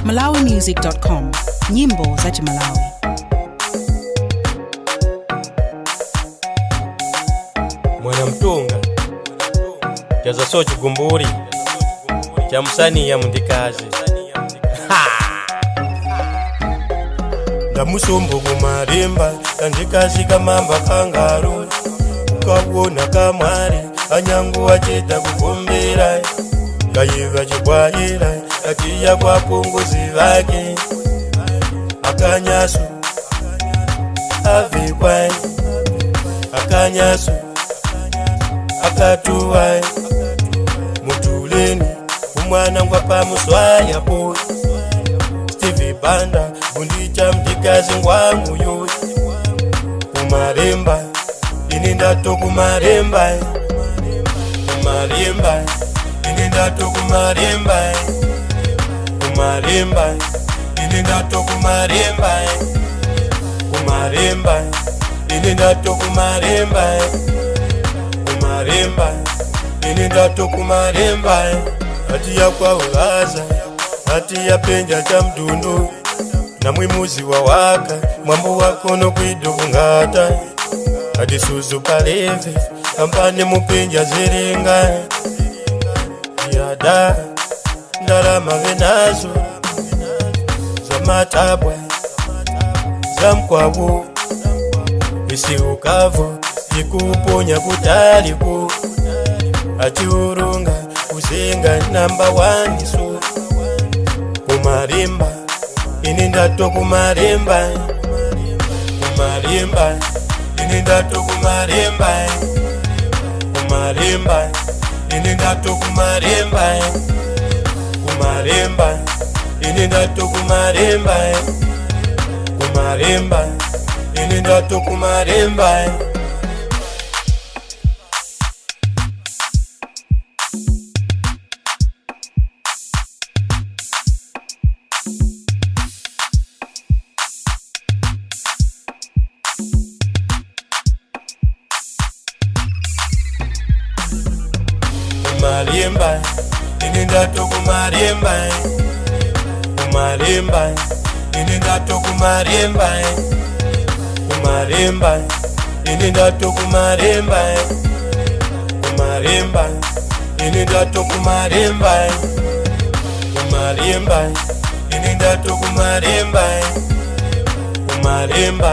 Malawimusic.com, nyimbo za Chimalawi. Mwana mtunga chazaso chigumburi cha musaniya mundikazi. Ndamusumbu kumarimba kandikazi kamamba kangaru ukawona kamwari anyangu wachita kukumbira kayiva chibwaira katiya kwa punguzi vake akanyasu avikwa akanyasu akatuwa mutuleni umwana ngwa pamuswayapo Stevie Banda bundicha mdikazi ngwanguyo kumarimba ini ndato kumarimba kumarimba ini ndato kumarimba kumarimba ini ndato kumarimba kumarimba ini ndato kumarimba kumarimba ini ndato kumarimba ati yakwaulaza ati yapenja cha mdundu na mwimuzi wa waka mwambo wako nokwido kungata ati suzu paleve kampani mupinja ziringa yada ndalama venazo za matabwa za mkwabu isiukavu ikuponya kutaliku achiurunga kuzenga namba wanisu kumarimba ini ndato kumarimba kumarimba ini ndato kumarimba kumarimba ini ndato kumarimba kumarimba ini ndato kumarimba kumarimba ini ndato kumarimba. Kumarimba ini ndato kumarimba kumarimba ini ndato kumarimba kumarimba ini ndato kumarimba kumarimba ini ndato kumarimba kumarimba ini ndato kumarimba kumarimba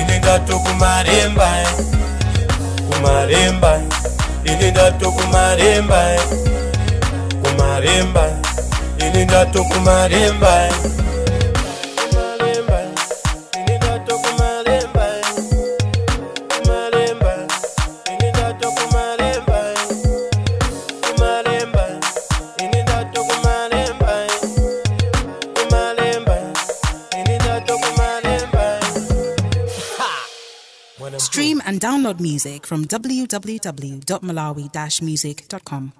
ini ndato kumarimba kumarimba ini ndato kumarimba kumarimba ini ndato kumarimba kumarimba ini ndato kumarimba kumarimba ini ndato kumarimba kumarimba ini ndato kumarimba kumarimba ini ndato kumarimba. Stream and download music from www.malawi-music.com.